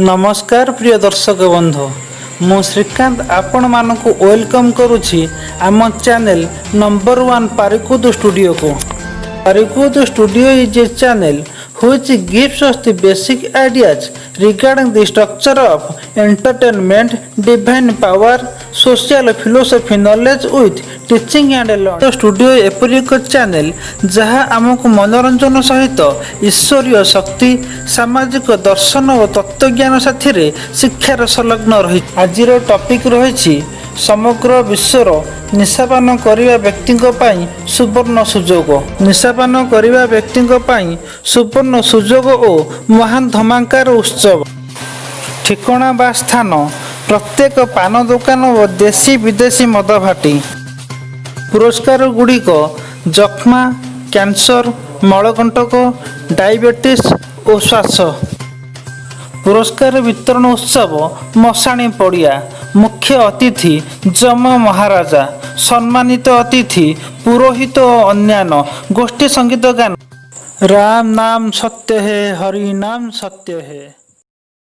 ନମସ୍କାର ପ୍ରିୟ ଦର୍ଶକ ବନ୍ଧୁ, ମୁଁ ଶ୍ରୀକାନ୍ତ ଆପଣମାନଙ୍କୁ welcome କରୁଛି ଆମ ଚ୍ୟାନେଲ ନମ୍ବର ୱାନ୍ ପାରିକୁଦ ଷ୍ଟୁଡ଼ିଓକୁ। Parikud Studio is a channel which gives us the basic ideas regarding the structure of entertainment, divine power, social philosophy, knowledge with teaching and learning. Studio ଏପରି ଏକ ଚ୍ୟାନେଲ ଯାହା ଆମକୁ ମନୋରଞ୍ଜନ ସହିତ ଈଶ୍ୱରୀୟ ଶକ୍ତି, ସାମାଜିକ ଦର୍ଶନ ଓ ତତ୍ତ୍ୱଜ୍ଞାନ ସାଥିରେ ଶିକ୍ଷାର ସଂଲଗ୍ନ ରହିଛି। ଆଜିର ଟପିକ୍ ରହିଛି ସମଗ୍ର ବିଶ୍ୱର ନିଶାପାନ କରିବା ବ୍ୟକ୍ତିଙ୍କ ପାଇଁ ସୁବର୍ଣ୍ଣ ସୁଯୋଗ। ନିଶାପାନ କରିବା ବ୍ୟକ୍ତିଙ୍କ ପାଇଁ ସୁବର୍ଣ୍ଣ ସୁଯୋଗ ଓ ମହାନ ଧମାକାର ଉତ୍ସବ। ଠିକଣା ବା ସ୍ଥାନ: ପ୍ରତ୍ୟେକ ପାନ ଦୋକାନ ଓ ଦେଶୀ ବିଦେଶୀ ମଦ ଭାଟି। ପୁରସ୍କାର ଗୁଡ଼ିକ: ଯକ୍ଷ୍ମା, କ୍ୟାନ୍ସର, ମଳକଣ୍ଟକ, ଡାଇବେଟିସ୍ ଓ ଶ୍ୱାସ। ପୁରସ୍କାର ବିତରଣ ଉତ୍ସବ ମଶାଣି ପଡ଼ିଆ। ମୁଖ୍ୟ ଅତିଥି ଯମ ମହାରାଜା, ସମ୍ମାନିତ ଅତିଥି ପୁରୋହିତ ଓ ଅନ୍ୟାନ୍ୟ ଗୋଷ୍ଠୀ ସଙ୍ଗୀତ ଗାନ। ରାମ ନାମ ସତ୍ୟ ହେ, ହରି ନାମ ସତ୍ୟ ହେ।